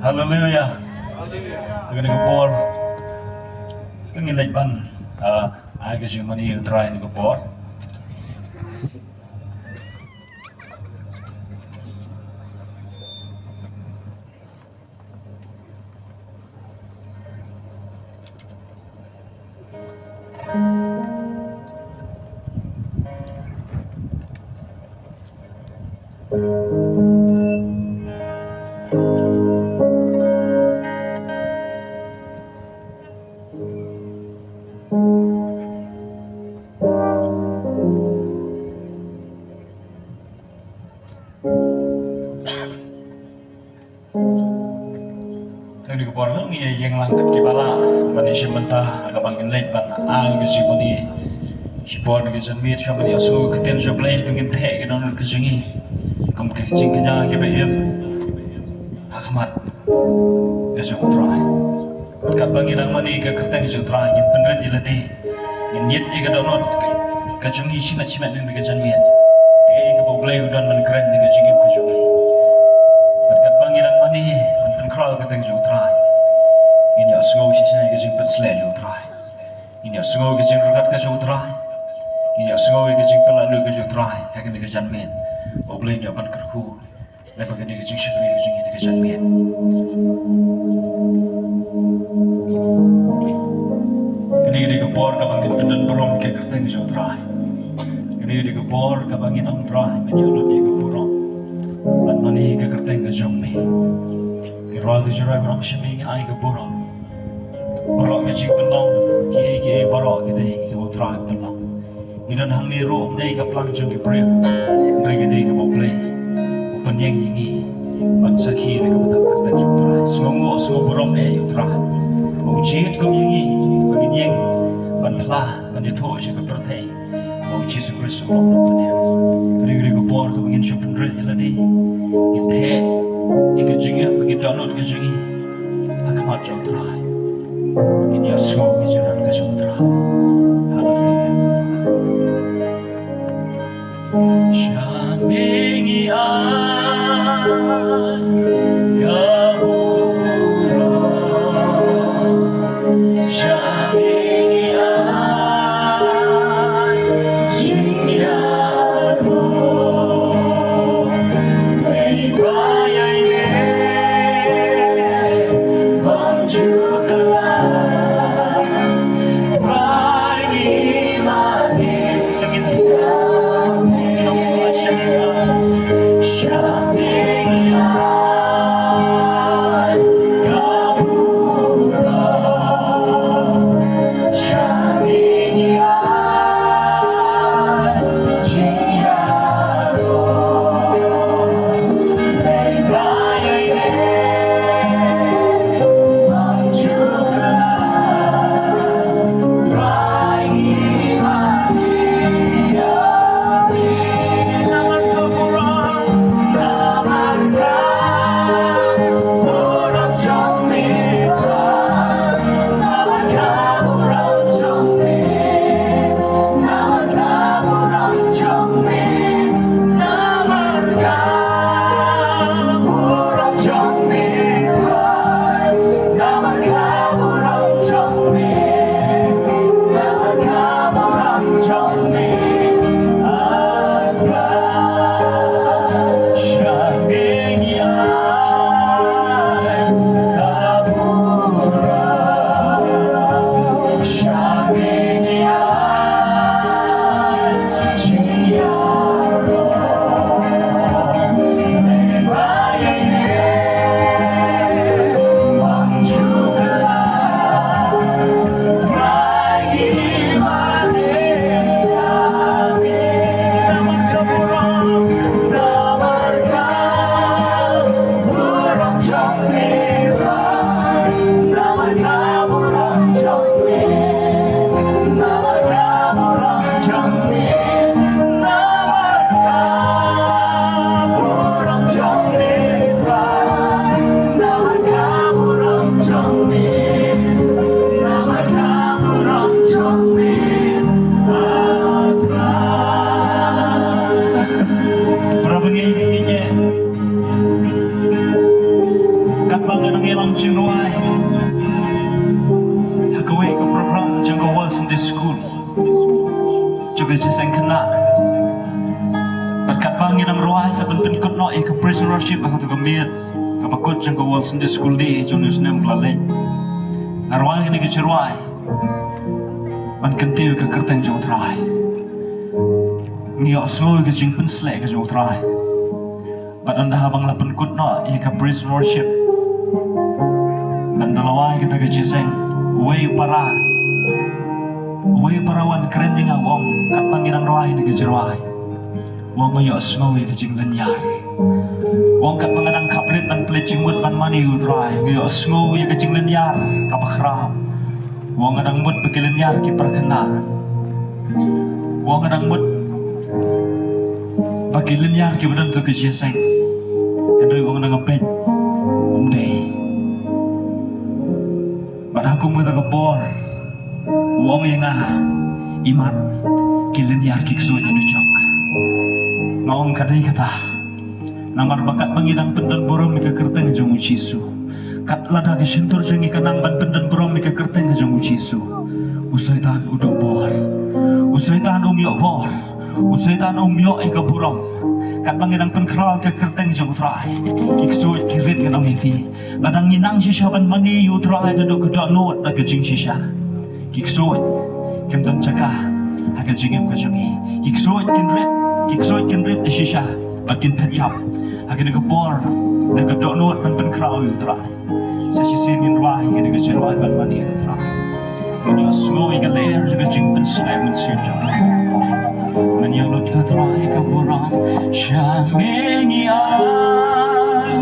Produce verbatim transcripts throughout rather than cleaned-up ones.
Haleluya. Ha kane ka por, ngin leit ban, ah, ai ka jingmane ïa U Trai ha kane ka por. Te ngi ka por ngi ïeng lang kat ki ba lah ban ïashim bynta ha kaba ngin leit ban ai ka jingmane. Shipor ngi ka janmiet shwa ban ïohsngew ka ktien jong U Blei, to ngin theh ki dohnud ka jong ngi kum ka jingkñia kiba im ha khmat ka jong U Trai. Bad katba ngi dang mane ka kyrteng jong U Trai, ngin pynrit ïa lade, ngin ïit ïa ka dohnud ka jong ngi shimet shimet ha kane ka janmiet. Kaei kaba U Blei u don ban kren ha ka jingim ka jong ngi. Bad katba ngi dang mane ban pynkhraw ïa ka kyrteng jong U Trai, ngin ïohsngew shisha ïa ka jingpynsleh jong U Trai. Ngin ïohsngew ïa ka jingryngkat ka jong U Trai. Ngin ïohsngew ïa ka jingpynlait lut ka jong U Trai ha kane ka janmiet. Ba U Blei un ïoh ban kyrkhu lyngba kane ka jingshakri ka jong ngi ha kane ka janmiet. Kane ka dei ka por kaba ngin pyndon burom ïa ka kyrteng jong U Trai. Kane ka dei ka por kaba ngin ong, Trai, men ïa lut ïa ka burom ban mane ïa ka kyrteng ka jong me. Ngi rwai ka jingrwai baroh sha me, ngi ai ka burom. Baroh ka jingpynlong, kiei kiei baroh ki dei kiba U Trai u pynlong. Ngi don hangne ruh ym dei ka plang jong ki briew, hynrei ka dei kaba U Blei u pynïeng ïa ngi ban sakhi ïa ka bynta ka kyrteng jong U Trai. Sngewbha, sngewbha burom eh ïa U Trai ba u jied kum ïa ngi ba ngin ïeng ban phla, ban ïathuh sha ka pyrthei ba U Jisu Khrist u long Nongpynim. Ka dei ka por kaba ngin shu pynrit ïa lade, ngin theh ïa ka jingim bad ka dohnud ka jong ngi ha khmat jong U Trai. Ngin ïohsngew ïa ka jingïaroh ka jong U Trai. Haleluya. Sha me ngi ai ka burom. Sha me ngi ai jingïaroh. Pynban ïa me ban ju kylla. Pynban ïa me ban ju kylla. Sha me ngi ai Jingrwai ha kawei ka program jong ka World Sunday School jong ka jingïaseng khynnah. Bad katba ngi dang rwai sa ban pynkut noh ïa ka praise and worship ha kato ka miet kaba kut jong ka World Sunday School Day jong une u snem ba la leit, nga rwai kane ka jingrwai ban kyntiew ïa ka kyrteng jong U Trai. Ngi ïohsngew ïa ka jingpynsleh ka jong U Trai. Bad ynda haba nga la pynkut noh ïa ka praise and worship, bad ynda la wai kata ka jingïaseng, uwei u para, uwei u para u wan kren ïa nga, u ong katba ngi dang rwai kane ka jingrwai, u ong nga ïohsngew ïa ka jinglynñiar. U ong katba nga dang khaprit ban pynleit jingmut ban mane ïa U Trai, nga ïohsngew ïa ka jinglynñiar kaba khraw. U ong nga dang mut ba ki lynñiar ki para khynnah. U ong nga dang mut ba ki lynñiar kiba don ha kato ka jingïaseng. Hynrei u ong nga dang peit, um dei. Bad ha kum kata ka por u ong ïa nga, imat ki lynñiar ki ksuid ha dujok. Nga ong ka dei kata. Namar ba katba ngi dang pyndon burom ïa ka kyrteng jong U Jisu, kat lada ka shyntur jong ngi ka nang ban pyndon burom ïa ka kyrteng jong U Jisu, u Soitan u duh bor. U Soitan um ïoh bor. U Soitan um ïoh ïa ka burom. Katba ngi dang pynkhraw ïa ka kyrteng jong U Trai, ki ksuid ki rit, ngan ong ïa phi. Lada ngi nang shisha ban mane ïa U Trai naduh ka dohnud bad ka jingshisha, ki ksuid kim don jaka ha ka jingim ka jong ngi. Ki ksuid kin rit, ki ksuid kin rit shisha bad kin phet ïap ha kane ka por da ka dohnud ban pynkhraw ïa U Trai. Sa shisien ngin rwai kane ka jingrwai ban mane ïa U Trai. Ngin ïohsngew ïa ka lyer jong ka jingpynsngew mynsiem jong ngi. Ngin ïa lut ïa U Trai ka burom. Sha me ngi ai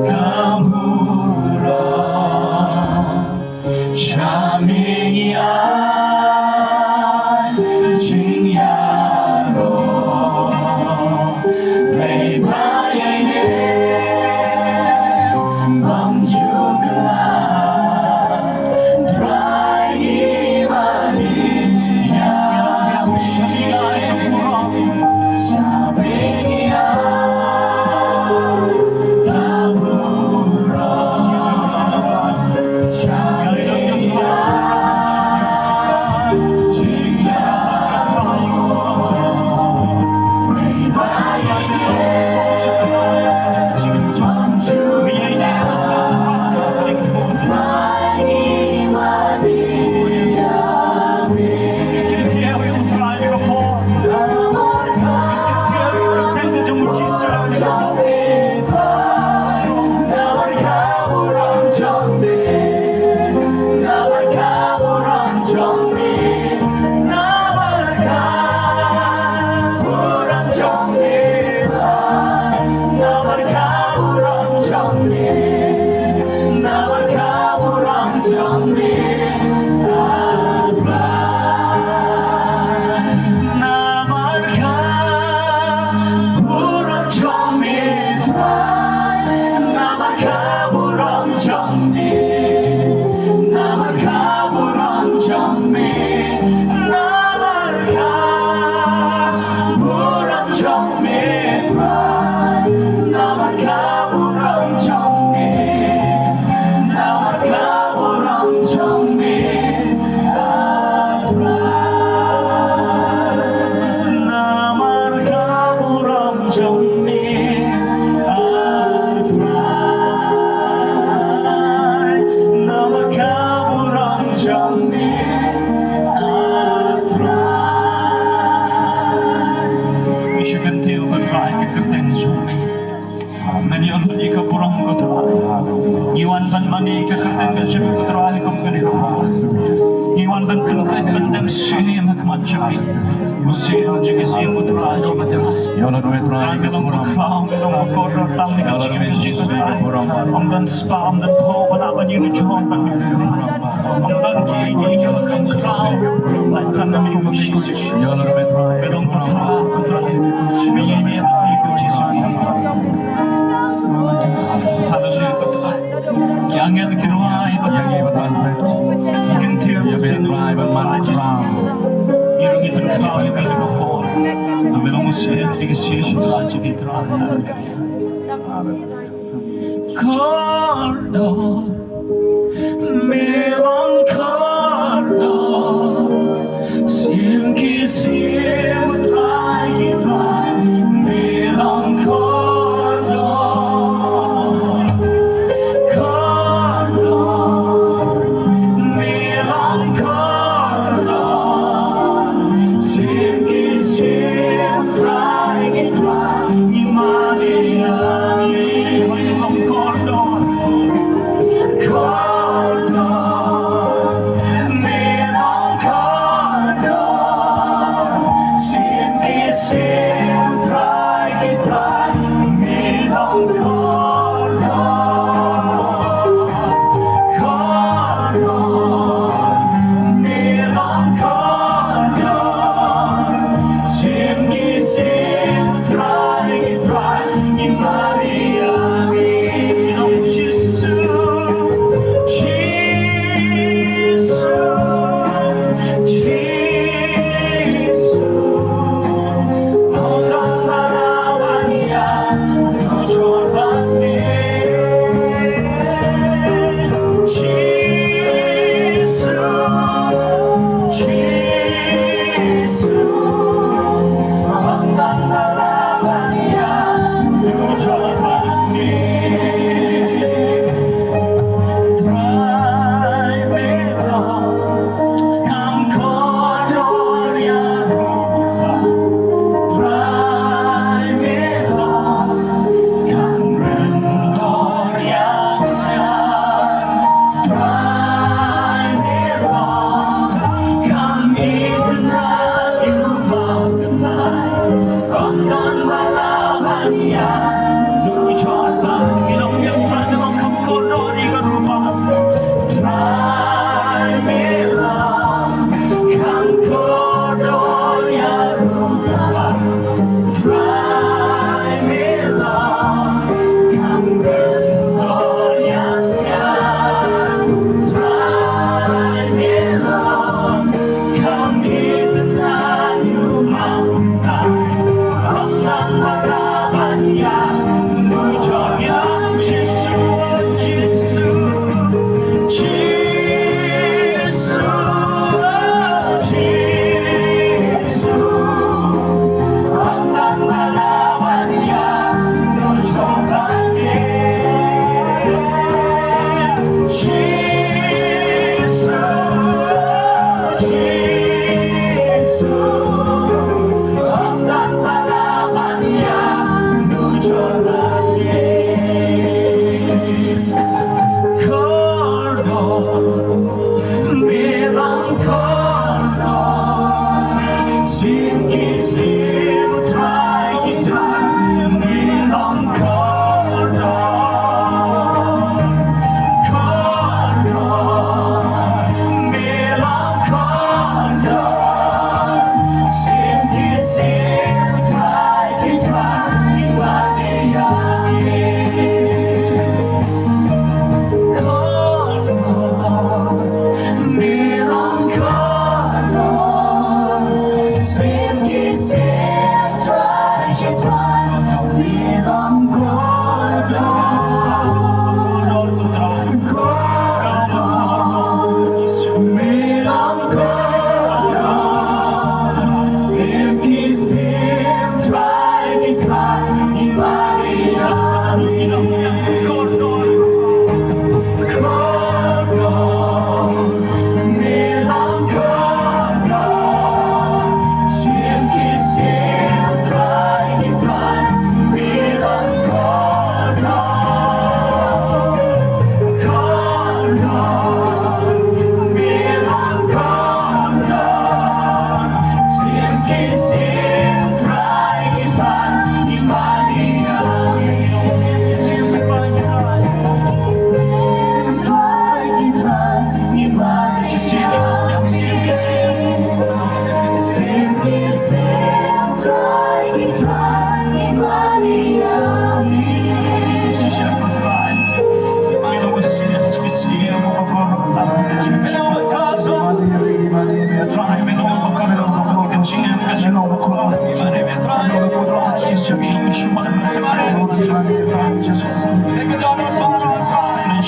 ka burom. Sha me ngi ai jingïaroh. Lei ba ïaineh bym ju kylla. Trai ngi mane ïa me. Sha me ngi ai ka burom. Namar ka burom jong me Trai, namar ka burom jong me, namar ka burom jong me, namar ka burom jong me Trai, namar ka burom jong me, namar ka burom jong me. Namar ka burom jong me, ah Trai. Namar ka burom jong me, ah Trai. Ngi shu kyntiew, ko Trai, ïa ka kyrteng jong me. Ngan ïoh lut ïa ka burom, ko Trai. Ngi wan ban mane ïa ka kyrteng ka jong me, ko Trai, kum kane ka por. Ngi wan ban pynrem ban dem siem ha khmat jong me. U siem jong ki siem, ko Trai, jong me. Ïoh lut me Trai ïa ka burom. Ïa me long ba khraw, me long ba kordor tam ïa ka jingim ka jong me, ko Trai. Ym don spah, ym don phew ba lah ban ïoh jong me, ko Trai. Ym don kiei kiei kiba kham khraw lait tang na me, ko Jisu. Ïoh lut me Trai ïa ka burom. Me long ba khraw, ko Trai. Me ïeit ïa me, ko Jisu. Haleluya, ko Trai. Ki angel ki rwai bad ki kyntiew, ïa me Trai ban man khraw. Ngi ruh ngi pynkhraw ïa me ha kane ka por. Me long u siem jong ki siem, Trai jong ngi, Trai. Haleluya. Kordor, me long kordor, sim ki sim, Trai ki trai, me long kordor. Kordor, me long kordor, sim ki sim, Trai ki trai, ngi mane ïa me, me long kordor.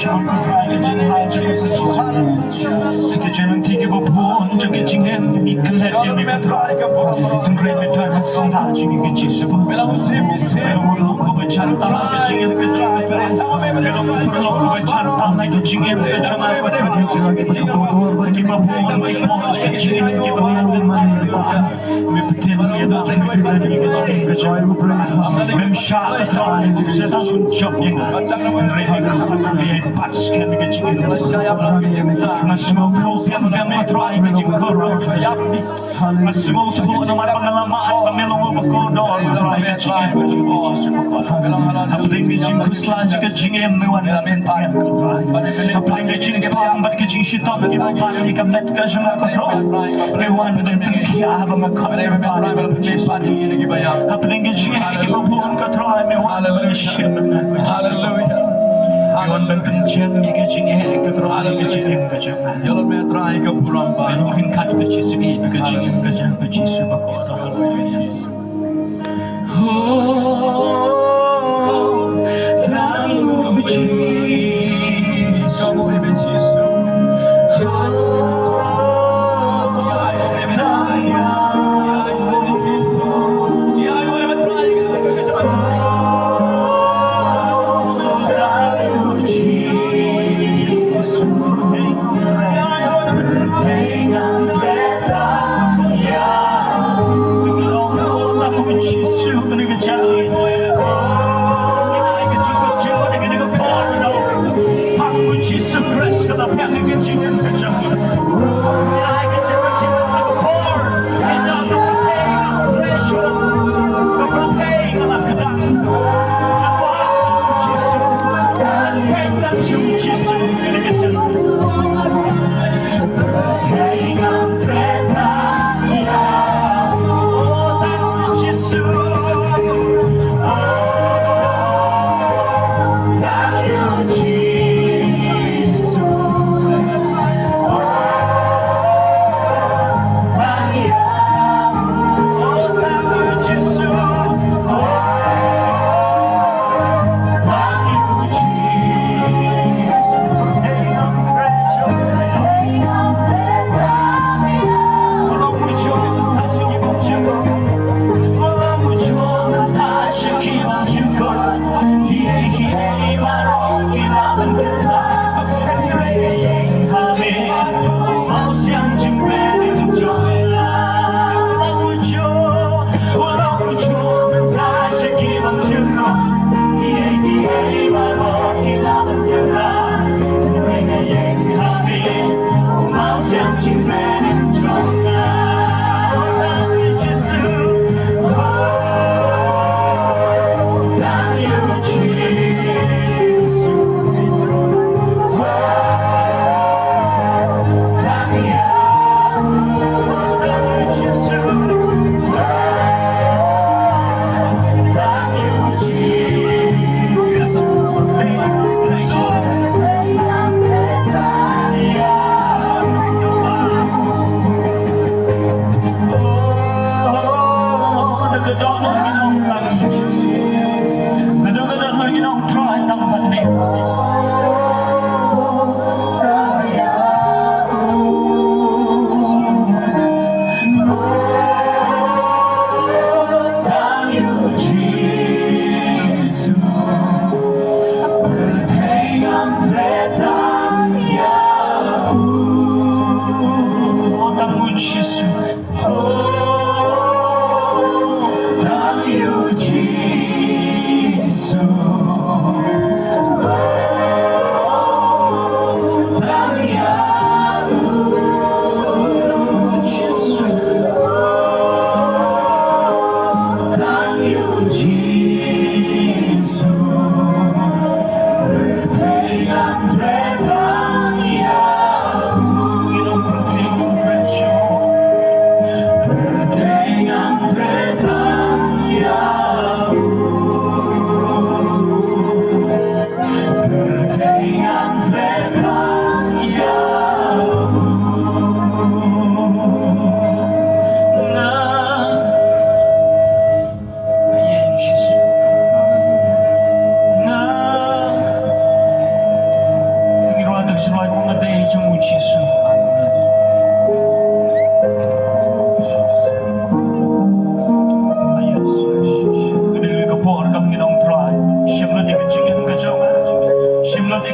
Ki jingim ki bun jong ki jingim ngi klet ïa me ko Trai. Hynrei me don ha sla jong ngi ko Jisu. Me long u lok kaba jan tam ha ka jingim ka jong nga. Me long u lok kaba jan tam ha ka jingim ka jong nga. Ki bun ki bun ki jingim ki bun. Me pyntieng ïa ka jingim ka jong nga. Mem shah ka Trai, Soitan un jop ïa nga. Hynrei me khot ïa nga, pat skhem ïa ka jingim. Nga sngewthuh biang biang ko Trai ka jingkyrkhu. Nga sngewthuh namar ba nga la mad ba me long uba kordor ko Trai ka jingim ka jong nga Jisu. Hapdeng ka jingkhuslai jong ka jingim me wan ban pyntieng ko Trai. Hapdeng ka jingpang bad ka jingshitom kiba pan ïa ka met ka jong nga ko Trai. Me wan ban pynkhia haba nga khot ïa ka Trai. Hapdeng ka jingeh kiba bun ko Trai me wan ban shim. Haleluya. Me wan ban pynjem ïa ka jingeh ko Trai ka jingim ka jong nga. Ïa lade me Trai ka burom ba. Me long ryngkat ka Jisu ïa ka jingim ka jong nga Jisu ba kordor.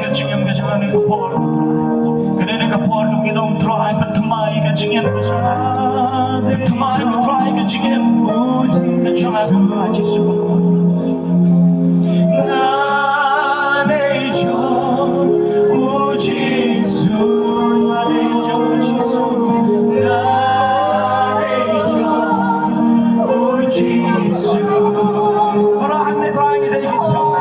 Ka jingim ka jong nga ha kane ka por. Kane ka por ka ngi ong Trai, pynthymmai ka jingim ka jong nga. Pynthymmai ko Trai ka jingim ka jong nga, Jisu. Nga dei jong u Jisu. Nga dei jong u Jisu. Nga dei jong u Jisu. Para hangne Trai ngi dei ki jong.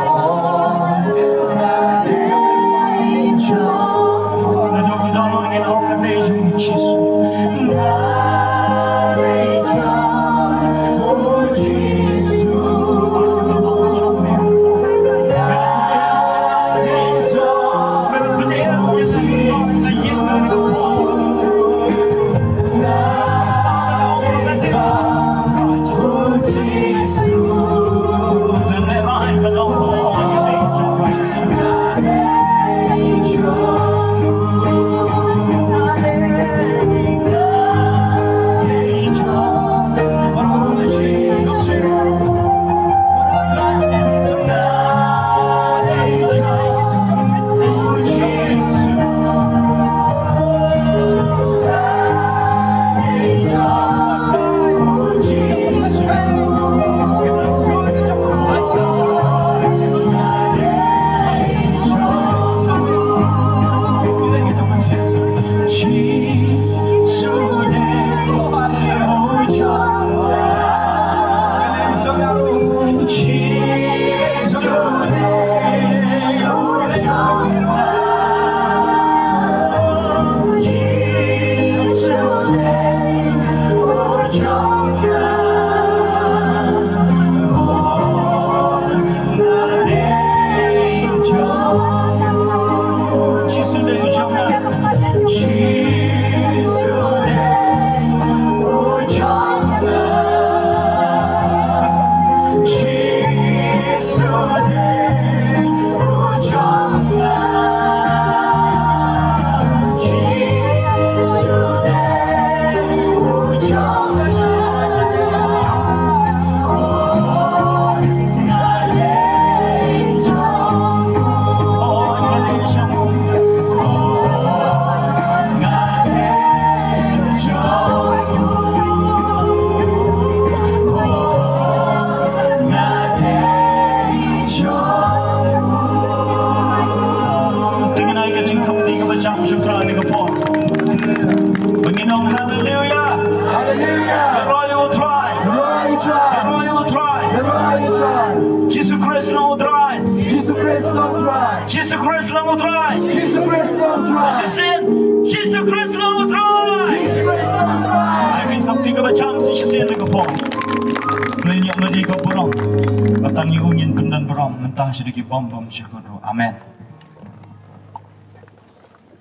Te ngin ai ka jingkhamti kaba jam sha U Trai ha kane ka por. Ba ngin ong haleluya. Haleluya. Ka roi U Trai. Ka roi U Trai. Ka roi U Trai. Ka roi U Trai. Jisu Khrist long U Trai. Jisu Khrist long U Trai. Jisu Khrist long U Trai. Jisu Khrist long U Trai. Sa shisien. Jisu Khrist long U Trai. Jisu Khrist long U Trai. Ai ka jingkhamti kaba jam sa shisien ha kane ka por. Khublei ïa U Blei ka burom. Ba tang ïa u ngin pyndon burom mynta sha ki bym bym sha khublei. Amen.